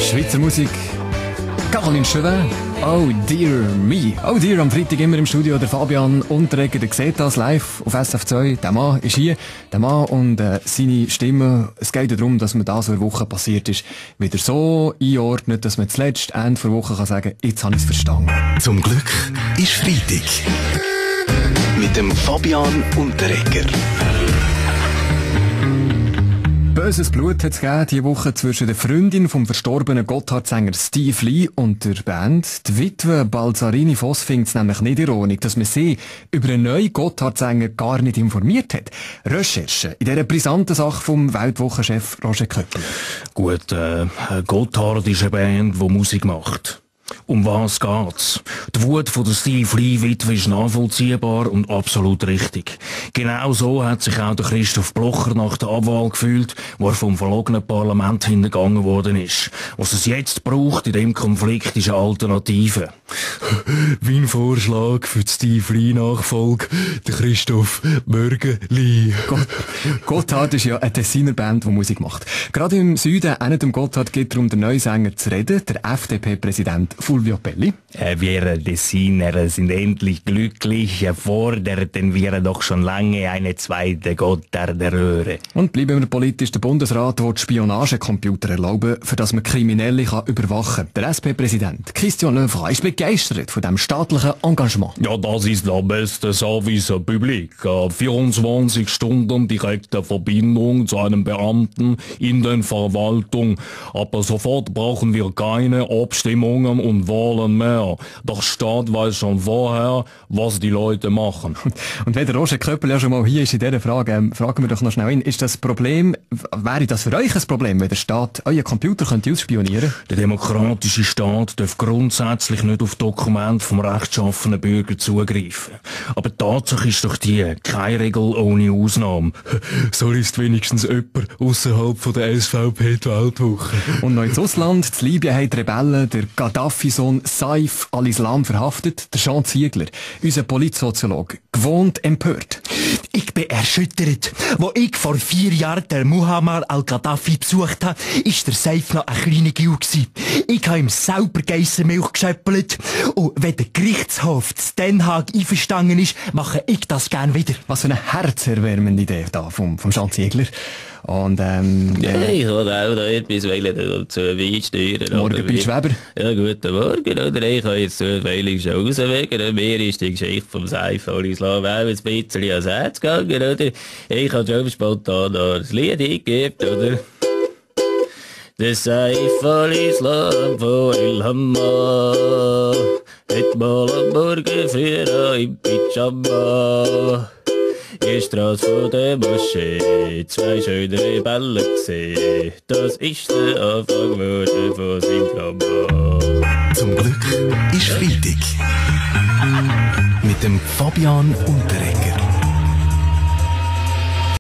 Schweizer Musik. Caroline Chauvin. Oh dear me. Oh dear, am Freitag immer im Studio der Fabian Unterreger. Der sieht das live auf SF2. Der Mann ist hier. Der Mann und seine Stimme. Es geht darum, dass mir das, was in der Woche passiert ist, wieder so einordnet, dass man zuletzt Ende der Woche kann sagen, jetzt habe ich es verstanden. Zum Glück ist Freitag. Mit dem Fabian Unterreger. Böses Blut hat es diese Woche zwischen der Freundin vom verstorbenen Gotthard-Sänger Steve Lee und der Band. Die Witwe Balzarini Voss findet es nämlich nicht ironisch, dass man sie über einen neuen Gotthard-Sänger gar nicht informiert hat. Recherche in dieser brisanten Sache vom Weltwochenchef Roger Köppel. Gut, Gotthard ist eine Band, die Musik macht. Um was geht's? Die Wut von der Steve Lee-Witwe ist nachvollziehbar und absolut richtig. Genau so hat sich auch der Christoph Blocher nach der Abwahl gefühlt, wo er vom verlogenen Parlament hintergangen worden ist. Was es jetzt braucht in dem Konflikt ist eine Alternative. Wie ein Vorschlag für die Steve Lee-Nachfolge, der Christoph Mörgeli. Gotthard ist ja eine Tessiner Band, die Musik macht. Gerade im Süden, auch dem Gotthard, geht darum, den neuen Sänger zu reden, der FDP-Präsident Fulvio Pelli. Wir Tessiner sind endlich glücklich, forderten wir doch schon lange eine zweite Gottarder Röhre. Und bleiben wir politisch. Der Bundesrat will Spionagecomputer erlauben, für das man Kriminelle überwachen kann. Der SP-Präsident Christian Lefray ist begeistert von diesem staatlichen Engagement. Ja, das ist der beste Service public. 24 Stunden direkte Verbindung zu einem Beamten in der Verwaltung. Aber sofort brauchen wir keine Abstimmungen und Wahlen mehr. Der Staat weiß schon vorher, was die Leute machen. Und wenn der Roger Köppel ja schon mal hier ist in dieser Frage, fragen wir doch noch schnell hin, ist das Problem, wäre das für euch ein Problem, wenn der Staat euren Computer könnte ausspionieren? Der demokratische Staat darf grundsätzlich nicht auf Dokumente vom rechtschaffenen Bürger zugreifen. Aber die Tatsache ist doch die, keine Regel ohne Ausnahme. So ist wenigstens jemand ausserhalb von der SVP die Weltwoche. Und noch ins Ausland, in Libyen haben die Rebellen der Gaddafi-Sohn Saif al-Islam verhaftet, der Jean Ziegler, unser Politsoziologe, gewohnt empört. Ich bin erschüttert. Wo ich vor 4 Jahren den Muammar al-Gaddafi besucht habe, ist der Saif noch ein kleiner Gil gsi. Ich habe ihm selber Geissermilch geschöppelt. Und wenn der Gerichtshof zu Den Haag einverstanden ist, mache ich das gern wieder. Was für eine herzerwärmende Idee da vom Jean Ziegler. Und, ich wollte auch noch etwas dazu beisteuern. Morgen bei Schweber. Ja, guten Morgen, oder? Ich kann jetzt zufällig schon rauswägen. Mir ist die Geschichte vom Saif al-Islam auch ein bisschen ans Herz gegangen, oder? Ich habe schon spontan noch ein Lied eingegeben, oder? Der Saif al-Islam von Ilhamma hat mal am Morgen früher im Pyjama in der Strasse von der Moschee 2 schöne Rebellen gesehen. Das ist der Anfang von seinem Drama. Zum Glück ist Freitag. Mit dem Fabian Unterreger.